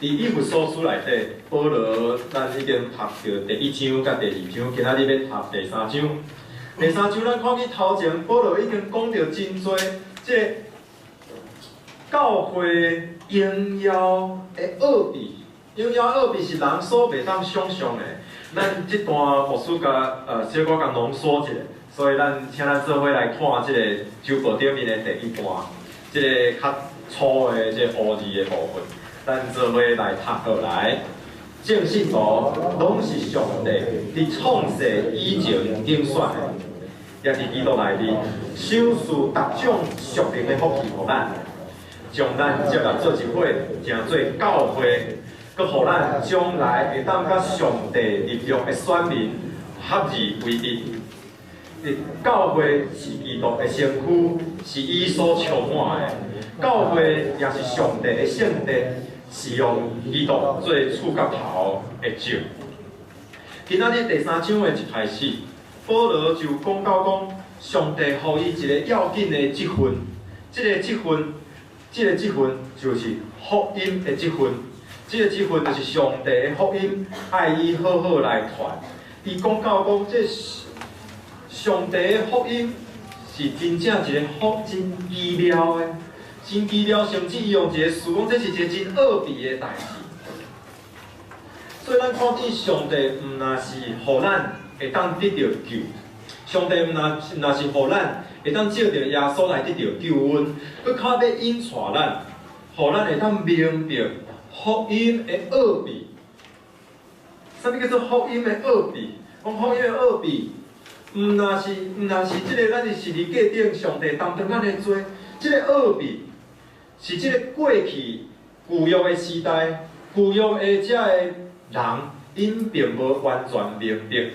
佇以弗所書內底，保羅咱已經讀著第一章佮第二章，今仔日欲讀第三章。第三章咱看見頭前，保羅已經講著真濟，這个教會榮耀的奧秘，榮耀奧秘是人所袂當想像的。咱這段牧師共小可共濃縮一下，所以咱請咱做伙來看這個周報頂面的第一段，這个較粗的這個烏字的部分，咱做伙來讀落來。眾聖徒攏是上帝佇創世以前揀選的，也佇基督內面賞賜逐種屬靈的福氣予咱，將咱接納做一伙，成做教會，閣予咱將來會當佮上帝立約的選民合二為一。教會是基督的身軀，是伊所充滿的。教會也是上帝的聖殿，是用基督做厝角頭的石。今仔日第三章的一開始，保羅就講到講，上帝予伊一個要緊的職分，這个職分，這个職分就是福音的職分，這个職分就是上帝的福音，愛伊好好來傳。伊講到講，這上帝的福音是真正一個好真奇妙的，真奇妙，甚至伊用一個詞講，這是一個真奧秘的代誌。所以咱看見上帝毋若是予咱會當得著救，上帝毋若是予咱會當藉著耶穌來得著救恩，閣較欲引帶咱，予咱會當明白福音的奧秘。啥物叫做福音的奧秘？講福音的奧秘，毋若是這个咱佇十字架頂上帝擔當咱的罪，這个奧秘是這個過去舊約的時代，舊約的這个人，𪜶並無完全明白。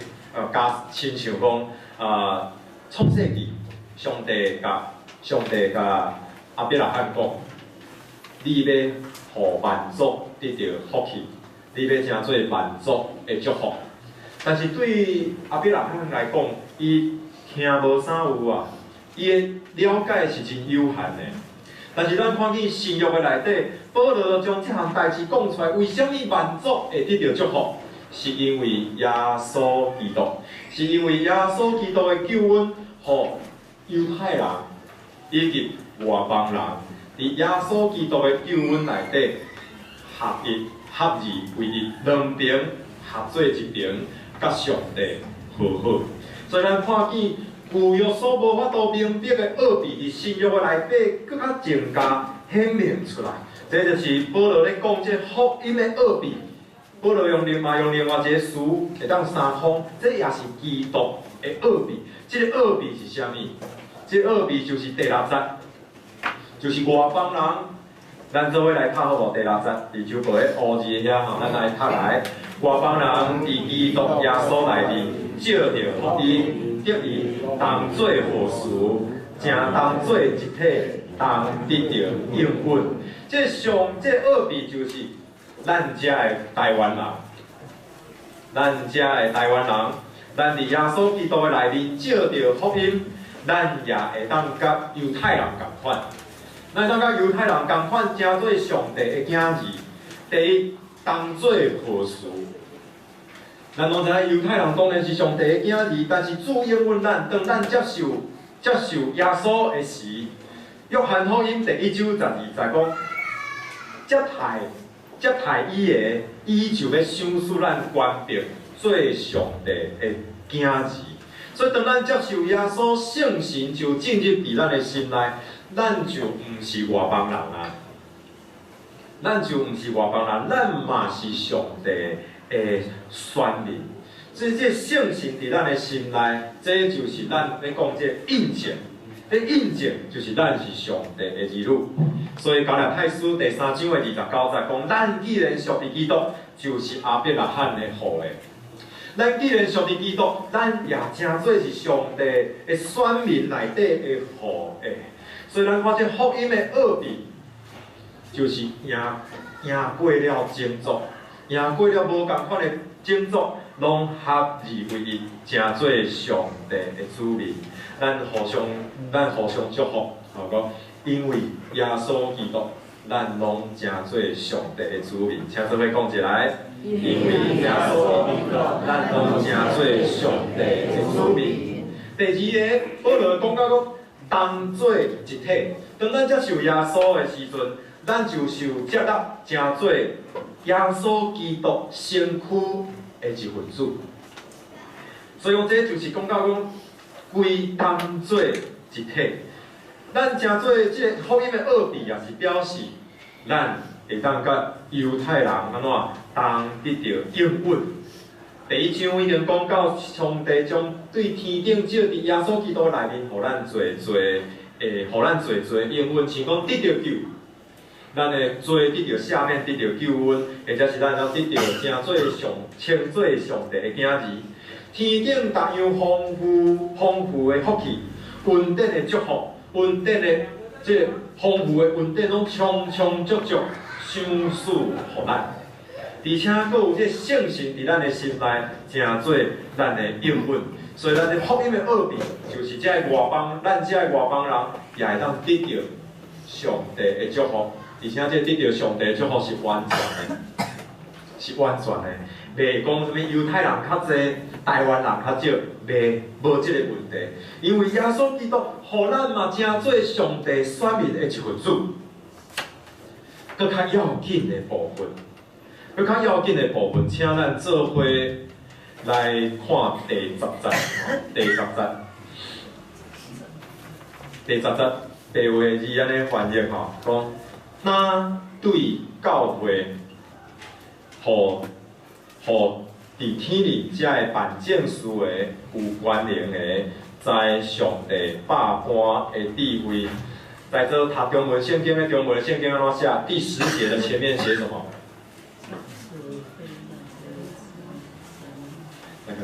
加親像講啊，創世記，上帝共亞伯拉罕講，你欲予萬族得著福氣，你欲成做萬族的祝福。但是對亞伯拉罕來講，伊聽無啥有啊，伊的了解是真有限的。但是咱看見新約的內底，保羅將這項代誌講出來，為啥物萬族會得著祝福？是因為耶穌基督，是因為耶穌基督的救恩，予猶太人以及外邦人，佇耶穌基督的救恩內底合一、合二為一，兩邊合做一邊，佮上帝和好。所以咱看見舊約所無法度明白的奧秘，佇新約的內底，閣較增加顯明出來。這就是保羅咧講這福音的奧秘。保羅用另外一個詞會當相通，這也是基督的奧秘。這个奧秘是啥物？這個奧秘就是第六節，就是外邦人。咱做伙來讀好無？第六節，佇周報的烏字遐吼，咱來讀來。外邦人佇基督耶穌內面，藉著福音得以同做後嗣，成當做一體，同得著應允。這奧秘就是咱遮的台灣人，咱遮的台灣人，咱佇耶穌基督的內面藉著福音，咱也會當佮猶太人仝款。咱當佮猶太人仝款，成做上帝的囝兒。第一，當做後嗣。咱攏知影猶太人當然是上帝的囝兒，但是主應允咱，當咱接受耶穌的時，約翰福音第一章12節講，接待伊的，伊就欲賞賜咱權柄做上帝的囝兒。所以當咱接受耶穌，聖神就進入佇咱的心內，咱就毋是外邦人啊！咱就毋是外邦人，咱嘛是上帝的選民。所以這聖神佇咱的心內，這就是咱咧講這印證。這印證就是咱是上帝的兒女。所以加拉太書第三章的29節講，咱既然屬佇基督，就是亞伯拉罕的後裔。咱既然屬佇基督，咱也成做是上帝的選民內底的後裔。所以咱看這福音的奧秘，就是贏過了種族，贏過了無仝款的種族，攏合二為一，成做上帝的子民。咱互相祝福，吼講，因為耶穌基督，咱攏成做上帝的子民。請做伙講一來，因為耶穌基督，咱攏成做上帝的子民。第二個，保羅講到講，當做一體。當咱接受耶穌的時陣，咱就受接納，成做耶穌基督身軀的一份子。所以講，這就是講到講，歸當做一體。咱成做這個福音的奧秘，也是表示咱會當佮猶太人按怎同得著應允。第一章已經講到，上帝將對天頂照佇耶穌基督內面，予咱濟濟，會予咱濟濟應允，像講得著救，咱的罪得著赦免，得著救恩，或者是咱會當得著成做上稱做上帝的囝兒。天頂逐樣豐富豐富的福氣，恩典的祝福，恩典的這個豐富的恩典，攏充充足足賞賜予咱。而且閣有這聖神佇咱的心內，成做咱的應允。所以咱的福音的奧秘，就是這个外邦，咱這个外邦人也會當得著上帝的祝福。而且這得著上帝的祝福是完全的，是完全的，袂講啥物猶太人較濟，台灣人較少，袂無這个問題。因為耶穌基督，予咱嘛成做上帝選民的一份子。閣較要緊的部分，閣較要緊的部分，請咱做伙來看第十節，第十節，第十節，白話字按呢翻譯吼，講若對教會，予予佇天裡遮个辦正事的有權能的，知上帝百般的智慧。在這讀中文聖經的中文聖經按怎寫？第十節的前面寫什麼？那個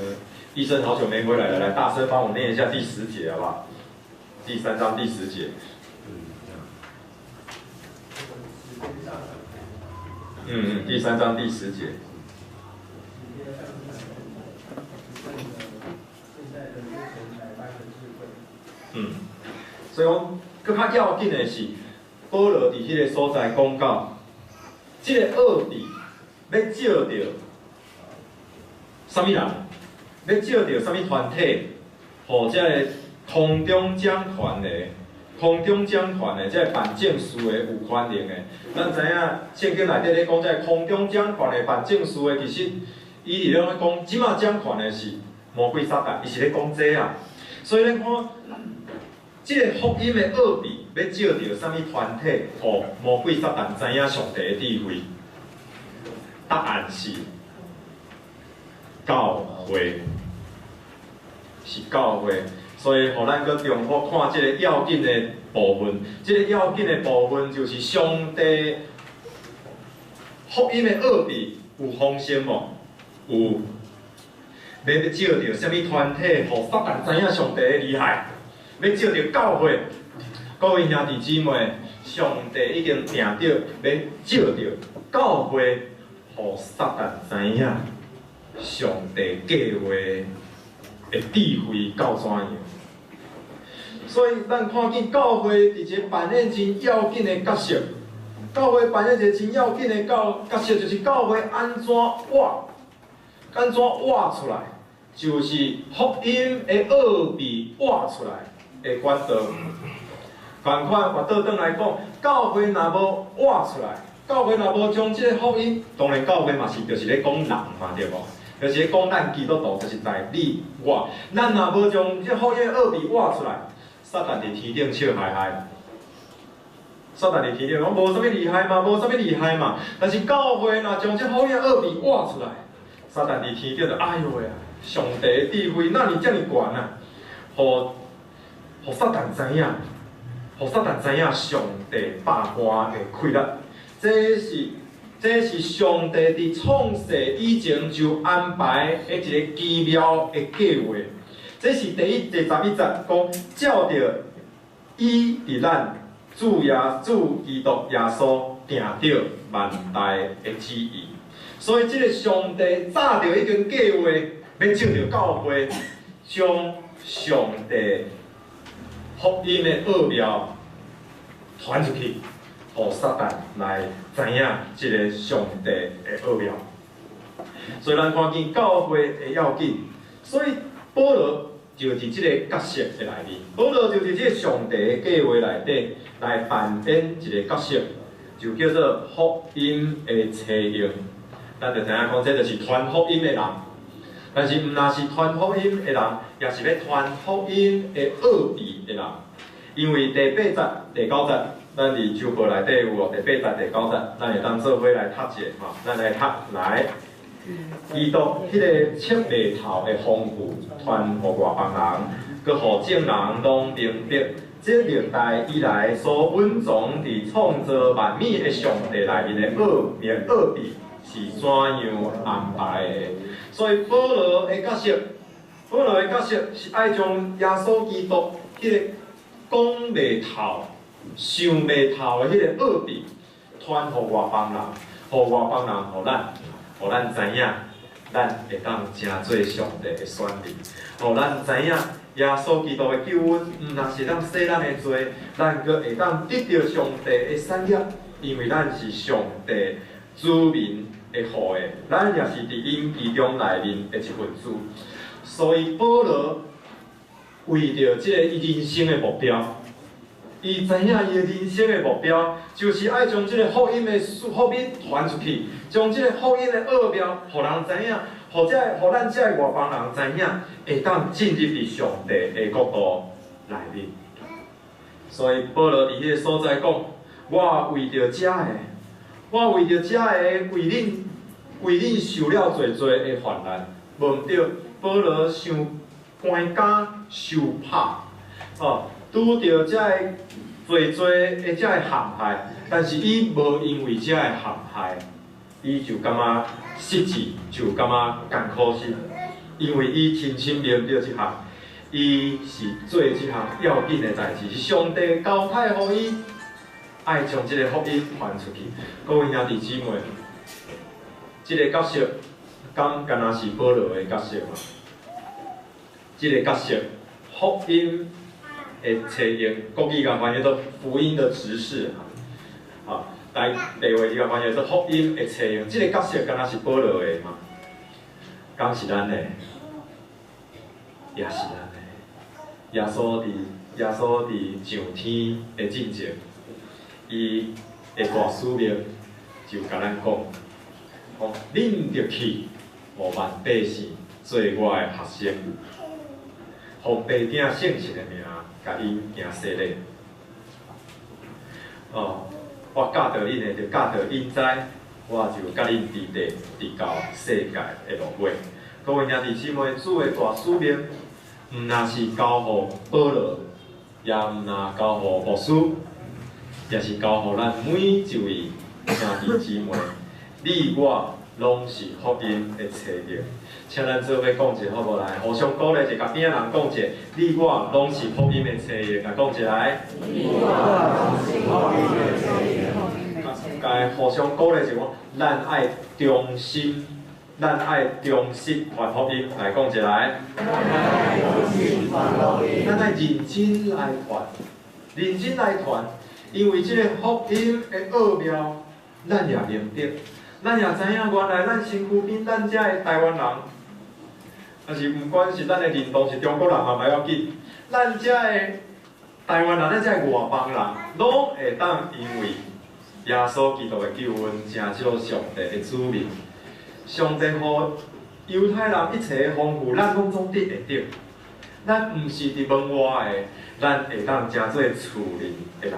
醫生好久沒回來了，來大聲幫我念一下第十節好不好？第三章第十節。第三章第十節。所以講，閣較要緊的是，保羅佇彼個所在講到，這個奧秘欲照著啥物人，欲照著啥物團體，予這个空中掌權的、空中掌權的，這个辦正事的有權能的。咱知影聖經內底咧講，這個空中掌權的辦正事的，其實伊佇咧講，這馬掌權的是魔鬼撒旦，伊是咧講這啊。所以咱看，這个福音的奧秘，欲照著啥物團體，予魔鬼撒旦知影上帝的智慧？答案是教會，是教會。所以，予咱閣重複看這个要緊的部分。這个要緊的部分就是上帝福音的奧秘有豐盛無？有。欲照著啥物團體，予撒旦知影上帝的厲害？欲照著教會，各位兄弟姊妹，上帝已經定著欲照著教會，予撒旦知影上帝計畫的智慧到怎樣。所以咱看見教會佇一個扮演真要緊的角色，教會扮演一個真要緊的角色，就是教會按怎活，按怎活出來，就是福音的奧秘活出來的管道。仝款，我倒轉來講，教會若無活出來，教會若無將這個福音，當然教會嘛是就是咧講人嘛，對無？就是咧講咱基督徒，就是在你我，咱若無將這福音奧秘活出來，撒旦佇天頂笑嘻嘻。撒旦佇天頂講無啥物厲害嘛，無啥物厲害嘛。但是教會若將這福音奧秘活出來，撒旦佇天頂就哎喲喂啊！上帝的智慧哪爾遮爾懸啊？予撒旦知影，予撒旦知影上帝百般的氣力。這是上帝佇創世以前就安排的一個奇妙的計劃。這是第一第十一節講，照著伊佇咱主耶主基督耶穌定著萬代的旨意。所以這個上帝早就已經計劃，欲照著教會，將上帝福音的奧妙傳出去，予撒旦來知影這个上帝的奧妙。所以咱看見教會的要緊，所以保羅就佇這个角色的內面，保羅就佇這个上帝的計劃內底來扮演一个角色，就叫做福音的差役。咱就知影講，這就是傳福音的人。但是毋若是傳福音的人，也是欲傳福音的奧秘的人。因為第八節、第九節，咱佇周報內底有哦。第八節、第九節，咱會當做伙來讀者吼，咱來讀來。基督彼个測袂透的豐富，傳予外邦人，閣予眾人攏明白，這歷代以來所隱藏佇創造萬物的上帝內面的奧秘奧秘是怎樣安排的。所以保羅的角色，保羅的角色是愛將耶穌基督彼个講袂透、想袂透的彼个奧秘，傳予外邦人，予外邦人，予咱。予咱知影，咱會當成做上帝的選民；予咱知影，耶穌基督的救恩，毋若是當洗咱的罪，咱閣會當得著上帝的產業，因為咱是上帝子民的後裔，咱也是佇𪜶其中內面的一份子。所以保羅為著這个伊人生的目標，伊知影伊的人生的目標，就是愛將這个福音的福音傳出去，將這個福音的奧妙，予人知影，予這予咱這个外邦人知影，會當進入佇上帝的國度內面。所以保羅佇彼个所在講：我為著這个，我為著這个，為恁受了濟濟的患難，無毋對。保羅受關監、受拍，哦，拄著這个濟濟的這个陷害，但是伊無因為這个陷害，伊就感覺失志，就感覺艱苦死，因為伊深深明白這項，伊是做這項要緊的代誌，是上帝交代予伊，愛將這个福音傳出去。各位兄弟姊妹，這个角色敢敢若是保羅的角色嗎？這个角色，福音的差役，國語共翻譯做福音的執事，哈，台白話字共翻譯做福音的差役。這个角色敢若是保羅的嗎？敢是咱的？也是咱的。耶穌佇上天的進前，伊的大使命就共咱講：講恁著去，予萬百姓做我的學生，奉父子聖神的名，共𪜶行洗禮。哦，我教導恁的，就教導𪜶知，我就佮恁佇佇，直到世界的落尾。各位兄弟姊妹，主的大使命，毋若是交予保羅，也毋若交予牧師，也是交予咱每一位兄弟姊妹。你我攏是福音的差役，請咱做伙講一下好無來？互相鼓勵一下，共邊仔人講一下，你我攏是福音的差役，共講一來。你我攏是福音的差役。共互相鼓勵一下，咱愛忠心，咱愛忠實傳福音，來講一來。咱愛忠實傳福音。咱愛認真來傳，認真來傳，因為這个福音的奧妙，咱也明白。咱也知影，原來咱身軀邊，咱遮的台灣人，但是毋管是咱的認同是中國人嘛，袂要緊。咱遮的台灣人，咱遮的外邦人，攏會當因為耶穌基督的救恩，成做上帝的子民。上帝予猶太人一切的豐富，咱攏總得會著。咱毋是佇門外的，咱會當成做厝裡的人。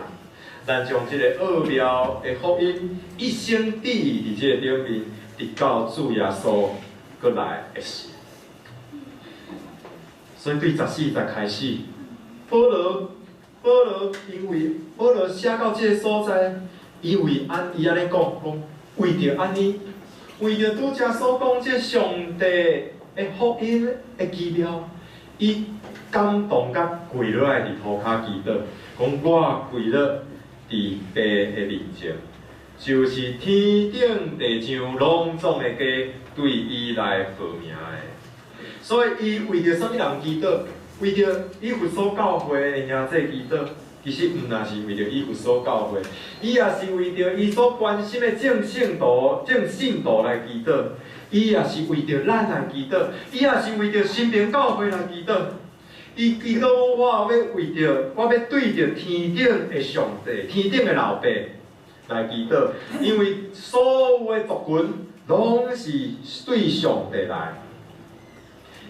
咱將這个奧妙的福音一生佇佇這个頂面，直到主耶穌閣來的時。所以對14節開始，保羅因為保羅寫到這个所在，伊為按伊按呢講，講為著按呢，為著拄才所講這上帝的福音的奇妙，伊感動甲跪落來佇塗跤祈禱，講我跪落佇父的面前，就是天頂地上攏總的家對伊來號名的。所以伊為著啥物人祈禱？為著以弗所教會的兄弟祈禱。其實毋但是為著以弗所教會，伊也是為著伊所關心的眾聖徒、眾信徒來祈禱，伊也是為著咱來祈禱，伊也是為著新平教會來祈禱。伊祈禱我欲為著，我欲對著天頂的上帝、天頂的老爸來祈禱，因為所有的族群攏是對上帝來，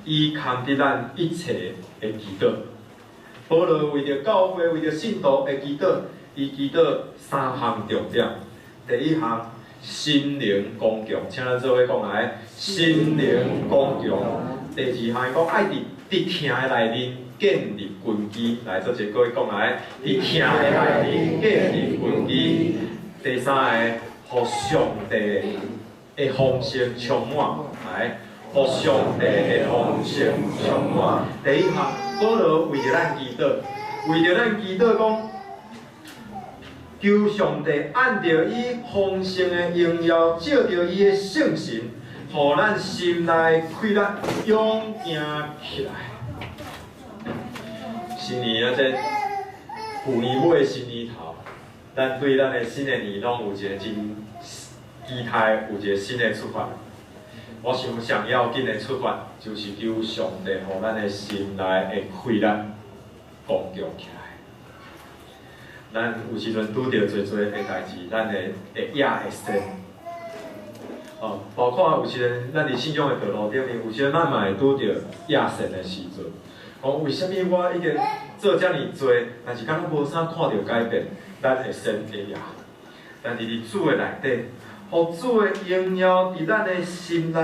伊堪得咱一切的祈禱。保羅為著教會、為著信徒的祈禱，伊祈禱三項重點。第一項，心靈剛強，請咱做伙講來，心靈剛強。第二項，伊講愛佇疼的內面建立根基，來做一個講來，佇疼的內面建立根基。第三个，予上帝的豐盛充滿，來，予上帝的豐盛充滿。第一項，保羅為著咱祈禱，為著咱祈禱講，求上帝按著伊豐盛的榮耀，照著伊的聖神，予咱心內氣力勇健起來。新年啊，這舊年尾新年頭，咱對咱的新的年攏有一个真期待，有一個新的出發。我想上要緊的出發，就是求上帝予咱的心內的氣力剛強起來。咱有時陣拄著濟濟的代誌，咱會會野會鉎。哦，包括有時陣咱佇信仰的道路頂面，有時陣咱嘛會拄著野鉎的時陣。講為啥物我已經做遮爾濟，但是敢若無啥看著改變，咱會先會野。但是佇主的內底，予主的榮耀佇咱的心內，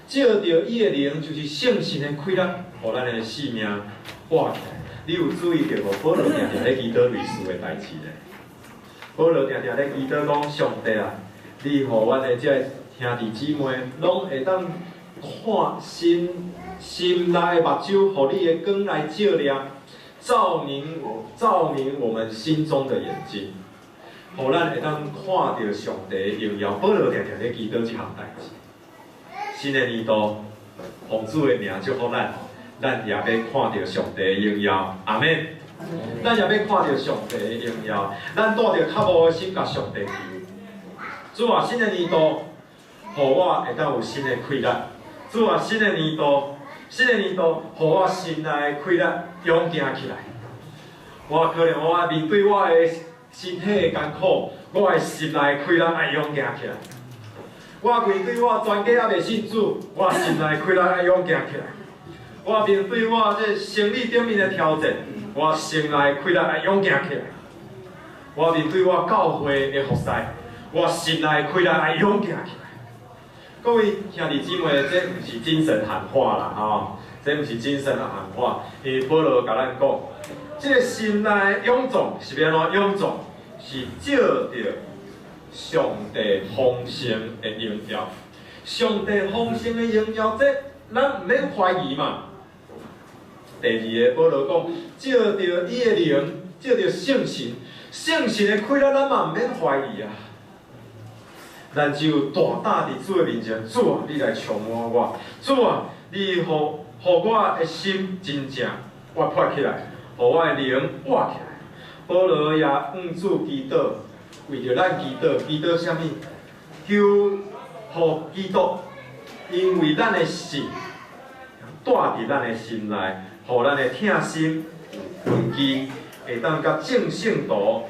照著伊的靈，就是聖神的氣力，予咱的性命活起來。你有注意著無？保羅定定咧祈禱類似的代誌咧。保羅定定咧祈禱講：上帝啊，你予阮的這个兄弟姊妹，攏會當看心心內的目睭，予你的光來照亮，照明我們心中的眼睛，予咱會當看著上帝的榮耀。保羅定定咧祈禱這項代誌。新的年度，奉主的名祝福咱，咱也欲看著上帝的榮耀。阿們。咱也欲看著上帝的榮耀。咱帶著渴慕的心，共上帝求。主啊，新的年度，予我會當有新的氣力。主啊，新的年度，新的年度，予我心內的氣力勇健起來。我可能我面對我的身體的艱苦，我的心內的氣力愛勇健起來。我面對我全家猶未信主，我心內氣力愛勇健起來。我面對我這生理頂面的挑戰，我心內氣力愛勇健起來。我面對我教會的服侍，我心內氣力愛勇健起來。各位兄弟姊妹，這毋是精神喊話啦，吼！這毋是精神喊話。因為保羅共咱講，這个心內勇壯是欲按怎勇壯？是照著上帝豐盛的榮耀。上帝豐盛的榮耀，這咱毋免懷疑嘛。第二个，保羅講，照著伊的靈，照著聖神，聖神的氣力，咱嘛毋免懷疑啊。咱只有大膽佇主的面前，主啊，你來充滿我，主啊，你予我的心真正活潑起來，予我的靈活起來。保羅也向主祈禱，為著咱祈禱，祈禱啥物？求予基督，因為咱的信，住佇咱的心內，予咱的疼心有根基，會當佮眾聖徒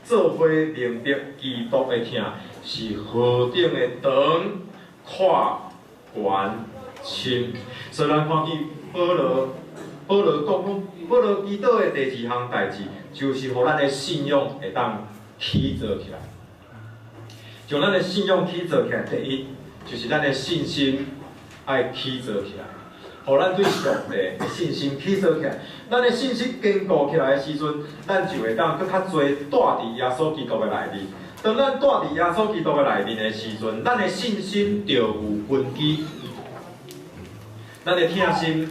做伙明白基督的疼是何等的長、闊、懸、深。所以咱看見保羅，保羅講講，保羅祈禱的第二項代誌，就是予咱的信仰會當起造起來。將咱的信仰起造起來，第一就是咱的信心愛起造起來，予咱對上帝的信心起造起來。咱的信心堅固起來的時陣，咱就會當閣較濟蹛佇耶穌基督的內面。當咱蹛佇耶穌基督的內面的時陣，咱的信心就有根基。咱的疼心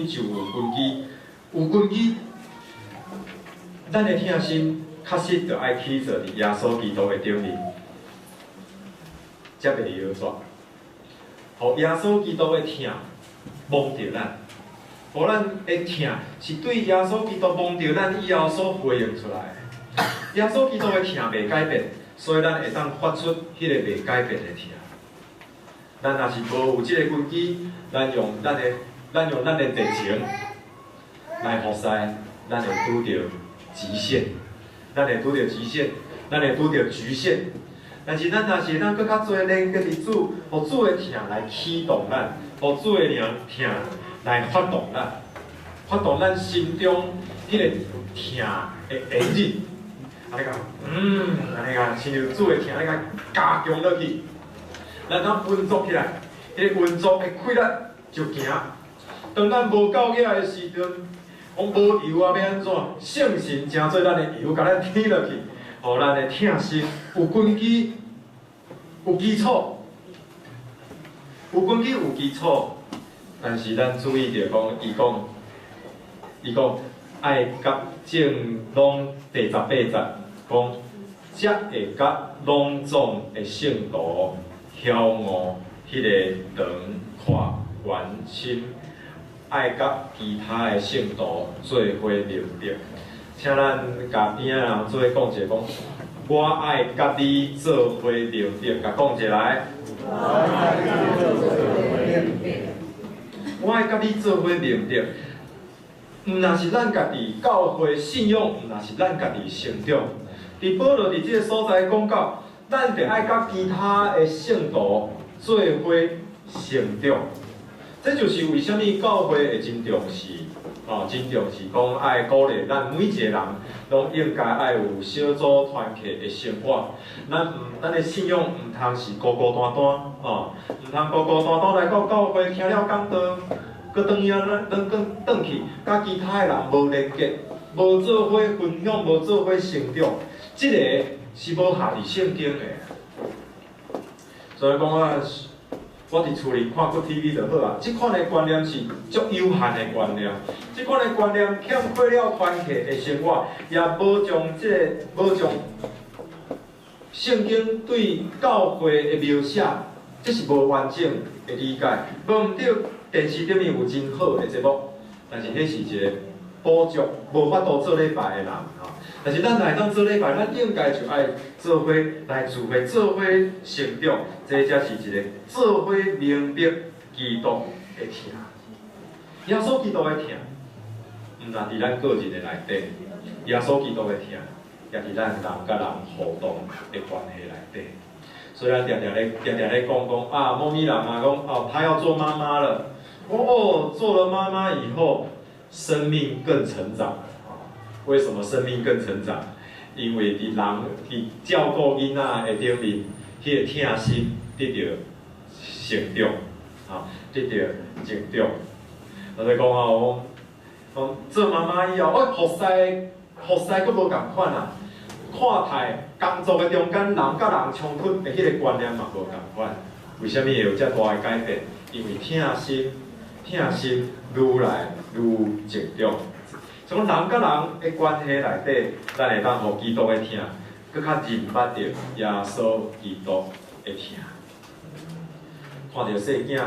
就有根基，有根基。咱的疼心確實就愛起造佇耶穌基督的頂面，才袂搖逝。予耶穌基督的疼摸著咱，予咱的疼是對耶穌基督摸著咱以後所回應出來的。耶穌基督的疼袂改變，所以咱會當發出彼個袂改變的疼。咱若是無有這个根基，咱用咱的熱情來服侍，咱會拄著極限，咱會拄著極限，咱會拄著局限。但是咱若是會當閣較濟連結佇主，予主的疼來啟動咱，予主的靈疼來發動咱，發動咱心中彼個疼的炎熱。按呢講，按呢講，親像主的疼，按呢共加強落去，咱當運作起來，彼個運作的氣力就行。當咱無夠額的時陣，講無油啊，欲按怎？聖神成做咱的油，共咱添落去，予咱的疼心有根基、有基礎，有根基有基礎。但是咱注意著講，伊講愛佮眾攏第18節講，才會佮攏總的聖徒曉悟彼个長闊源深，愛佮其他的聖徒做伙明白。請咱共邊仔人做伙講一下講，我愛佮你做伙明白，共講一下來。我愛佮你做伙明白，毋但是咱家己教會信仰，毋但是咱家己成長。佇保羅佇這个所在講到，咱著愛佮其他的聖徒做伙成長。這就是為啥物教會會真重視，哦，真重視講愛鼓勵咱每一個人，攏應該愛有小組團契的生活。咱的信仰毋通是孤孤單單，哦，毋通孤孤單單來到教會聽了講道，閣轉去啊，轉轉轉去，佮其他的人無連結，無做伙分享，無做伙成長，這个是無合佇聖經的。所以講啊，我佇厝裡看骨 TV 就好啊。這款的觀念是足有限的觀念，這款的觀念欠缺了團契的生活，也無將聖經對教會的描寫，這是無完整的理解。無毋對，電視頂面有真好的節目，但是彼是一個補足無法度做禮拜的人吼。但是咱若會當做禮拜，咱應該就愛做伙來聚會，做伙成長，這才是一個做伙明白基督的疼。耶穌基督的疼，毋但佇咱個人的內底，耶穌基督的疼，也佇咱人佮人互動的關係內底。所以咱定定咧講講啊，某咪人啊講哦，她要做媽媽了。哦，做了媽媽以後，生命更成長。為什麼生命更成長？因為佇人佇照顧囡仔的頂面，彼個疼心得著成長，啊，得著成長。我就講哦，講做媽媽以後，我服侍閣無仝款啊。看待工作的中間，人佮人衝突的彼个觀念嘛無仝款。為啥物會有遮大的改變？因為疼心，疼心愈來愈成長。從人佮人的關係內底，咱會當予基督的疼，閣較認捌著耶穌基督的疼。看著細囝，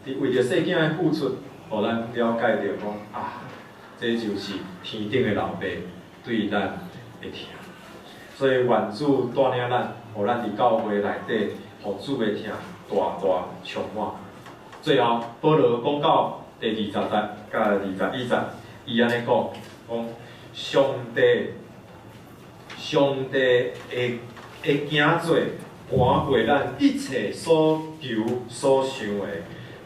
佇為著細囝的付出，予咱了解著講啊，這就是天頂的老爸對咱的疼。所以願主帶領咱，予咱佇教會內底，予主的疼大大充滿。最後，保羅講到第20節佮21節，伊按呢講，講上帝，上帝會行做趕過咱一切所求所想的，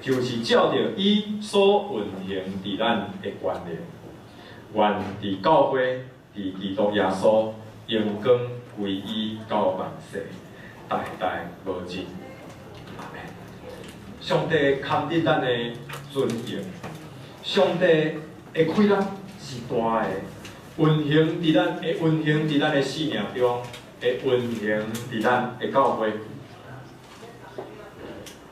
就是照著伊所運行佇咱的權能。願佇教會，佇基督耶穌，榮光歸伊到萬世，代代無盡。阿們。上帝堪得咱的尊榮，上帝的氣力是大的，運行佇咱，會運行佇咱的生命中，會運行佇咱的教會。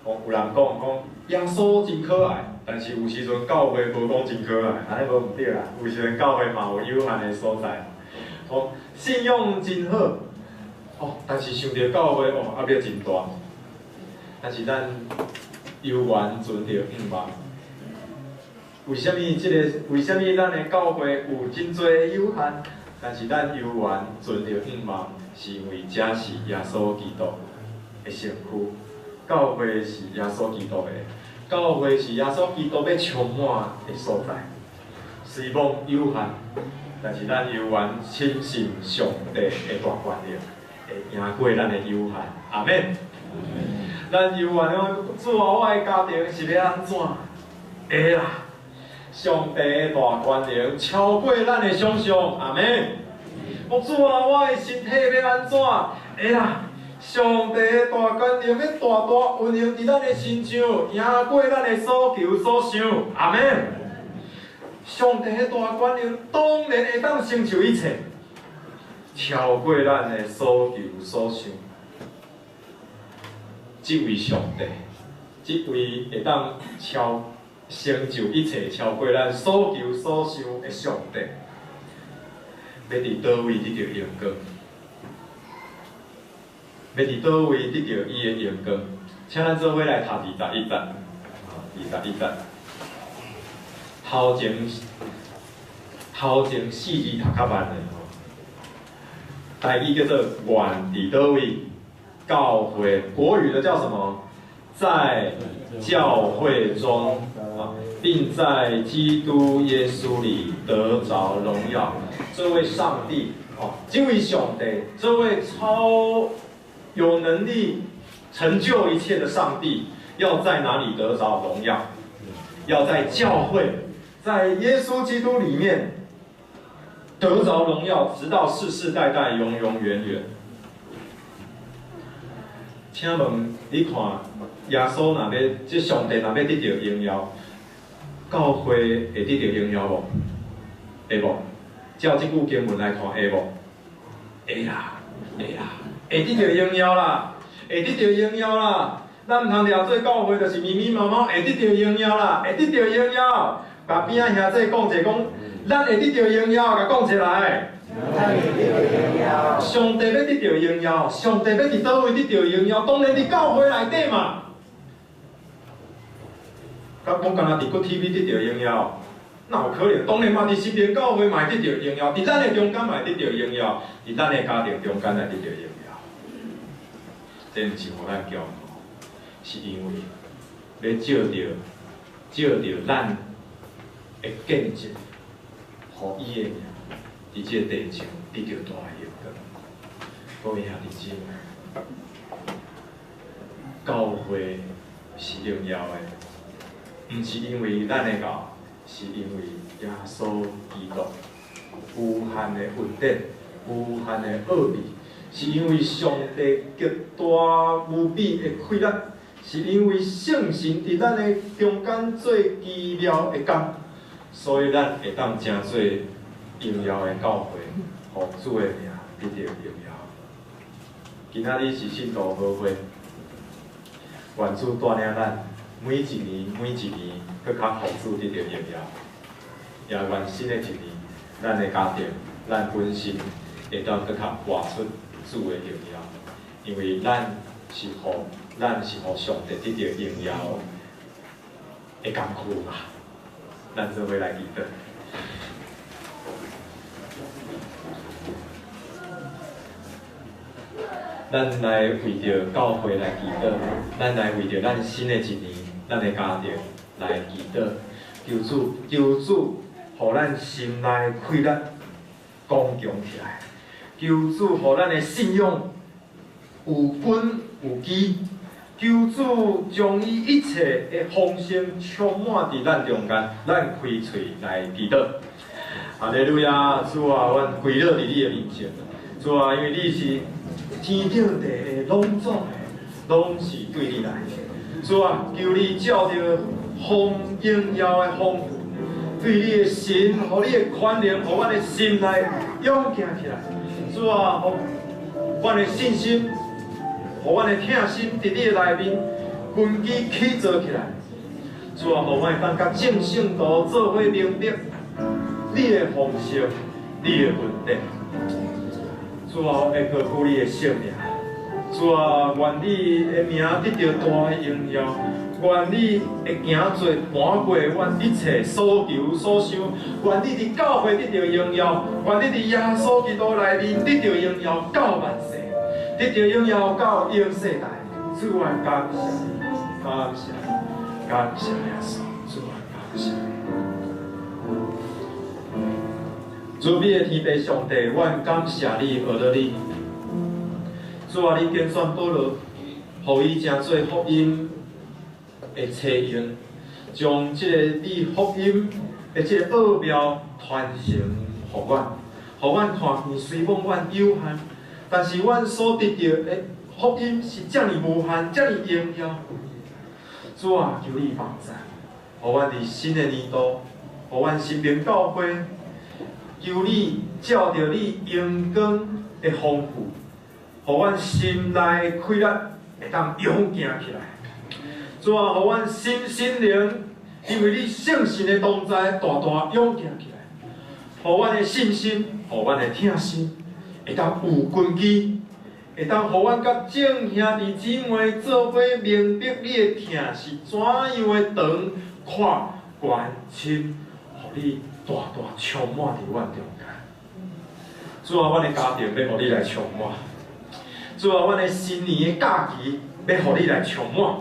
哦，有人講講耶穌真可愛，但是有時陣教會無講真可愛，按呢無毋對啦。有時陣教會嘛有有限的所在。哦，信仰真好，哦，但是想著教會哦壓力真大。但是咱猶原存著向望，為啥物這个？為啥物咱的教會有真濟有限？但是咱猶原存著向望，是因為這是耶穌基督的身軀，教會是耶穌基督的，教會是耶穌基督欲充滿的所在。雖罔有限，但是咱猶原深信上帝的大權能，會贏過咱的有限。阿們。咱猶原講，主啊，我的家庭是欲按怎？會啦，上帝的大權能超過咱的想象。阿們。講主啊，我的身體欲按怎？會啦，上帝的大權能欲大大運用佇咱的身上，贏過咱的所求所想。阿們。上帝的大權能當然會當成就一切，超過咱的所求所想。這位上帝，這位會當超成就一切、超過咱所求所想的上帝，欲佇佗位得著榮光？欲佇佗位得著伊的榮光？請咱做伙來讀21節，21節。頭前四字讀較慢的吼，台語叫做願佇佗位？教會國語的叫什麼？在教會中啊，並在基督耶穌裡得著榮耀。這位上帝哦，這位上帝，這位超有能力成就一切的上帝，要在哪裡得著榮耀？要在教會，在耶穌基督裡面得著榮耀，直到世世代代、永永遠遠。請問你看，耶穌若欲，這上帝若欲得著榮耀，教會會得著榮耀無？會無？照這句經文來看，會無？會啦，會啦，會得著榮耀啦，會得著榮耀啦。咱毋通掠做教會，就是密密麻麻會得著榮耀啦，會得著榮耀。共邊仔兄弟講者講，咱會得著榮耀，共講起來。上帝欲得著榮耀，上帝欲佇佗位得著榮耀，當然佇教會內底嘛。佮講敢若佇骨 TV 得著榮耀，哪有可能？當然嘛，佇新店教會嘛會得著榮耀，佇咱的中間嘛會得著榮耀，佇咱的家庭中間來得著榮耀。這毋是予咱驕傲，是因為欲藉著咱的見證，予伊的名佇這個地上得著大的榮光。各位兄弟姊妹，教會是榮耀的，毋是因為咱會到，是因為耶穌基督無限的恩典、無限的奧秘，是因為上帝極大無比的氣力，是因為聖神佇咱的中間做奇妙的工，所以咱會當成做榮耀的教會，予主的名得著榮耀。今仔日是信徒和會，願主帶領咱每一年每一年，閣較予主得著榮耀。也願新的一年，咱的家庭、咱本身會當閣較活出主的榮耀，因為咱是予上帝得著榮耀的工具嘛。咱做伙來祈禱。咱來為著教會來祈禱，咱來為著咱新的一年，咱的家庭來祈禱，求主，求主，予咱心內氣力剛強起來，求主，予咱的信仰有根有基，求主將伊一切的豐盛充滿佇咱中間，咱開喙來祈禱。哈利路亞，主啊，阮跪落佇你的面前，主啊，因為你是天頂地的攏總的，攏是對你來。主啊，求你照著豐榮耀的豐富，對你的神，予你的權能，予阮的心內勇健起來。主啊，予阮的信心，予阮的疼心，佇你的內面根基起造起來。主啊，予阮會當佮眾聖徒做伙明白你的豐盛，你的恩典。主啊，會高舉你的聖名。主啊，願你的名得著大的榮耀，願你會行做搬過阮一切所求所想，願你佇教會得著榮耀，願你佇耶穌基督內面得著榮耀到萬世，得著榮耀到永世代。主啊，感謝你，感謝你，感謝耶穌，主啊，感謝你。慈悲的天父上帝，阮感謝你，學著你。主啊，你揀選保羅，予伊成做福音的冊用，將這个你福音的這个奧妙傳承予阮，予阮看見雖罔阮有限，但是阮所得著的福音是遮爾無限，遮爾榮耀。主啊，求你幫助，予阮佇新的年度，予阮新明教會，求你照著你榮光的豐富，予阮心內的氣力會當勇健起來。主啊，予阮心心靈，因為你聖神的同在，大大勇健起來。予阮的信心，予阮的疼心，會當有根基，會當予阮佮眾兄弟姊妹做伙明白你的疼是怎樣的長、闊、懸、深，予你大大充滿佇阮中間。主啊，阮的家庭欲予你來充滿。主啊，阮的新年的假期欲予你來充滿。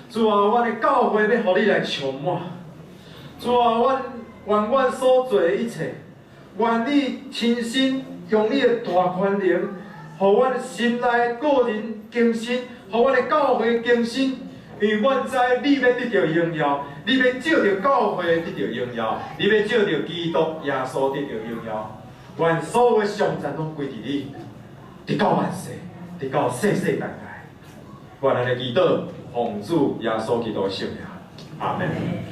主啊，阮的教會欲予你來充滿。主啊，阮願阮所做的一切，願你親身用你的大權能，予阮心內個人更新，予阮的教會更新。因為阮知你欲得著榮耀，你欲藉著教會得著榮耀，你欲藉著基督耶穌得著榮耀。願所有的頌讚攏歸佇你，直到萬世，直到世世代代。願咱的祈禱，奉主耶穌基督的聖名，阿門。